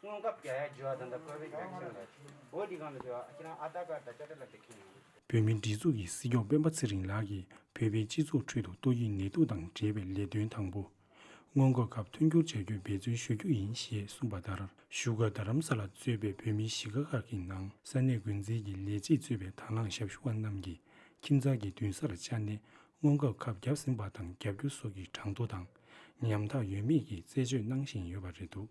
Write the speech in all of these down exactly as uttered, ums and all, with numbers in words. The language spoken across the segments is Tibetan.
སྔོན་ཁབ་རྒྱག་ཡ་བརྗོད་པ་དང་ད་ཀོ་བིད་བེག་སིན་ལ་འོ་འདི་གང་ལ་བརྗོད་པ་ཁྱེད་རང་ཨ་དྷར་ཀར་དང་ཅ་ཊ་ལ་དེ་ཁྱེད་ཡིན། བོད་མིའི་སྒྲིག་འཛུགས་ཀྱི་སྲིད་སྐྱོང་སྤེན་པ་ཚེ་རིང་ལགས་ཀྱིས་བོད་པའི་སྤྱི་ཚོགས་ཁྲོད་དུ་ཏོག་དབྱིབས་ནད་དུག་དང་འབྲེལ་བའི་ལས་དོན་དང་པོ། སྔོན་འགོག་ཁབ་ཐོན་སྐྱོར་བྱ་རྒྱུར་འབད་བརྩོན་ཞུ་རྒྱུ་ཡིན་ཞེས་གསུངས་པ་ལྟར། བཞུགས་སྒར་རྡ་རམ་ས་ལར་གཙོས་པའི་བོད་མིའི་གཞིས་ཀ་ཁག་གི་ནང་ས་གནས་འགོ་འཛིན་གྱི་ལས་བྱེད་གཙོས་པའི་དང་བླངས་ཞབས་ཞུ་བ་རྣམས་ཀྱིས་ཁྱིམ་ཚང་གི་མདུན་སར་བཅར་ནས་སྔོན་འགོག་ཁབ་བརྒྱབ་ཟིན་པ་དང་བརྒྱབ་རྒྱུ་སོགས་ཀྱི་གྲངས་ཐོ་དང་ཉམ་ཐག་ཡོད་མེད་ཀྱི་རྩད་གཅོད་གནང་བཞིན་ཡོད་པ་རེད་འདུག་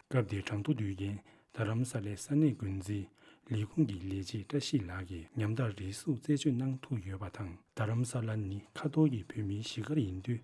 སྐབས་དེའི་གྲངས་ཐོ་བསྡུས་མཁན་རྡ་རམ་ས་ལའི་ས་གནས་འགོ་འཛིན་ལས་ཁུངས་ཀྱི་ལས་བྱེད་བཀྲ་ཤིས་ལགས་ཀྱིས་ཉམ་ཐག་རེ་ཟུང་རྩད་གཅོད་གནང་ཐུབ་ཡོད་པ་དང་། རྡ་རམ་ས་ལ་ནི་ཁ་ཐོར་གྱི་བོད་མིའི་གཞིས་སྒར་ཡིན་དུས་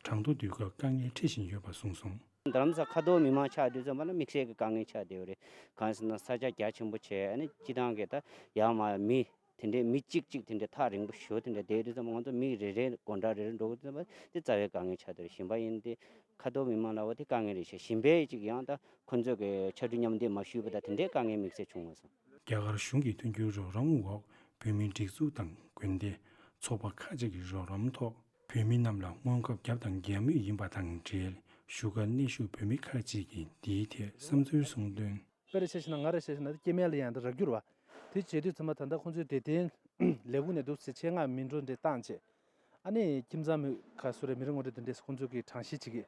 གྲངས་ཐོ་བསྡུ་སྐབས་དཀའ་ངལ་འཕྲད་བཞིན་ཡོད་པ་གསུངས་སོང་། རྡ་རམ་ས་ཁ་ཐོར་མི་མང་ཆགས་དུས་ཙམ་པ་ལ་དམིགས་བསལ་གྱི་དཀའ་ངལ་ཆགས་བསྡད་ཡོད་རེད། གང་ཟེར་ན་ས་ཆ་རྒྱ་ཆེན་པོ་བྱས་ཨ་ནི་སྤྱི་བཏང་གི་ད་ཡར་མར་མི་དེ་འདྲའི་མི་གཅིག་གཅིག་དེ་འདྲའི་ཐག་རིང་པོ་ཞོ་དེ་འདྲ་བསྡད་དུས་ཙམ་པ་ང་ཚོ་མི་རེ་རེ་སྒོ་འགྲམ་རེ་རེ་འགྲོ་དུས་ཙམ་པ་དེ་རྩ་བའི་དཀའ་ངལ་ཆགས་བསྡད་རེད། གཞན་པ་ཡིན་ཏེ་ཁ་ཐོར་མི་མང་ལ་བ་དེ་དཀའ་ངལ་རེད་ཤག་གཞན་པའི་གཅིག་ཡང་ད་ཁོ་ཚོས་གི་ཕྱར་གྲུ་མཉམ་འདེགས་མ་ཞུས་པ་ད་དེ་འདྲའི་དཀའ་ངལ་དམིགས་བསལ་བྱུང་མ་སོང་། རྒྱ་གར་གཞུང་གི་མཐུན་འགྱུར་རོགས་རམ་འོག་བོད་མིའི་སྒྲིག་འཛུགས་དང་དགོན་སྡེ་ཚོགས་པ་ཁག་ཅིག་གི་རོགས་རམ་ཐོག་བོད་མི་རྣམས་ལ་སྔོན་ཁབ་བརྒྱབ་དང་རྒྱག་མུས་ཡིན་པ་དང་འབྲེལ། བཞུགས་སྒར་གནས་བཞུགས་བོད་མི་ཁག་ཅིག་གིས་འདིའི་ཐད་བསམ་ཚུལ་གསུངས་དོན། དཔེར་བཤད་ཞིག་ན་ང་རང་བཤད་ཞིག་ན་སྐྱེ་དམན་ལ་ཡང་འདི་རག་རྒྱུ་རེད་བ། དེ་བྱེད་དུས་ཚང་མ་ད་ལྟ་ཁོང་ཚོའི་དེ་དེ་ལས་ཁུངས་ནས་འདུག་སེ་ཆེད་མངགས་མི་འགྲོ་འདྲེ་བཏང་བྱས། ཨ་ནི་ཁྱིམ་ཚང་མི་ཁ་སུ་རེ་མི་རེ་ངོ་རེ་དེ་འདྲས་ཁོང་ཚོ་གིས་གྲངས་བཤེར་བྱེད་ཀྱི།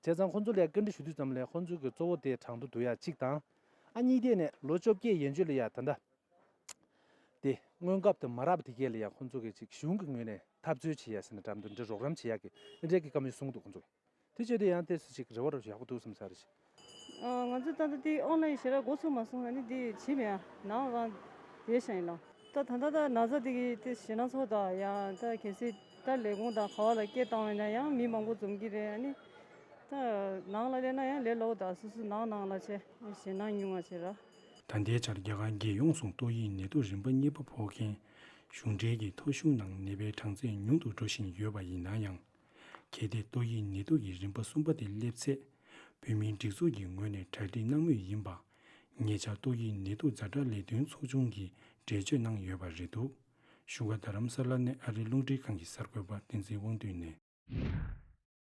བྱས་ཙང་ཁོང་ཚོ་ལ་བཀའ་འདྲི་ཞུ་དུས་ཙམ་ལ་ཁོང་ཚོ་གི་གཙོ་བོ་དེ་གྲངས་ཐོ་བསྡུ་ཡག་གཅིག་དང་། ཨ་གཉིས་དེ་ནས་ལོ་བཅོ་བརྒྱད་ཡན་ཆོད་ལ་ཡ་ད་ལྟ། དེ་སྔོན་ཁབ་དེ་མ་རག་པ་དེ་གས་ལ་ཡང་ཁོང་ཚོ་གིས་ཅིག་གཞུང་གི་ངོས་ནས་འཐབ་རྩོད་བྱེད་ཡ་ཟེར་ན་འགྲམ་དུ་འདྲ་རོགས་རམ་བྱེད་ཡ་གི་འདི་འདྲས་ཀྱི་བཀའ་མོལ་གསུངས་འདུག་ཁོང་ཚོ་གིས། དེ་བྱས་དུས་ཡང་ཏོག་ཙམ་ཅིག་རེ་བ་རོ་ཡག་པོ་འདུག་བསམ་ས་རེད། ཨ་ང་ཚོ་ད་ལྟ་དེ་ཨོན་ལ་ཡིན་ཞེ་དྲག་འགོ་ཚུགས་མ་སོང་ཨ་ནི་དེ་བྱེད་མེད་ཨ་ནང་རང་དེ་ཤ་ཡིན་ལ། ད་ད་ལྟ་ད་ན་ཚ་དེ་གི་དེ་ཞེ་ན་ཚོ་དང་ཡང་ད་གལ་སྲིད་ད་ལས་ཁུངས་དང་ག་བ་ལ་སྐད་བཏང་བས་ན་ཡང་མི་མང་པོ་འཛོམས་ཀྱི་རེད་ཨ་ནི། ད་ནང་ལ་སླེབས་ན་ཡང་ལས་སླ་བོ་དང་སོ་སོ་ནང་ནང་ལ་བྱས་ཞེད་སྣང་ཉུང་བ་བྱེད་ར། ད་ལྟའི་ཆར་རྒྱ་གར་རྒྱལ་ཡོངས་སུ་ཏོག་དབྱིབས་ནད་དུག་རིམ་པ་གཉིས་པ་ཕོག་མཁན་གཞུང་འབྲེལ་གྱི་ཐོ་གཞུང་ནང་ནད་པའི་གྲངས་ཚད་ཉུང་དུ་འགྲོ་བཞིན་ཡོད་པ་ཡིན་ན་ཡང་། གལ་ཏེ་ཏོག་དབྱིབས་ནད་དུག་གི་རིམ་པ་གསུམ་པ་དེ་སླེབས་ཚེ། བོད་མིའི་སྒྲིག་འཛུགས་ཀྱི་ངོས་ནས་གྲ་སྒྲིག་གནང་མུས་ཡིན་པ། ཉེ་ཆར་ཏོག་དབྱིབས་ནད་དུག་ཛ་དྲག་ལས་དོན་ཚོགས་ཆུང་གིས་འགྲེལ་བརྗོད་གནང་ཡོད་པ་རེད་འདུག་བཞུགས་སྒར་རྡ་རམ་ས་ལ་ནས་ཨ་རིའི་རླུང་འཕྲིན་ཁང་གི་གསར་འགོད་པ་བསྟན་འཛིན་དབང་འདུས་ནས།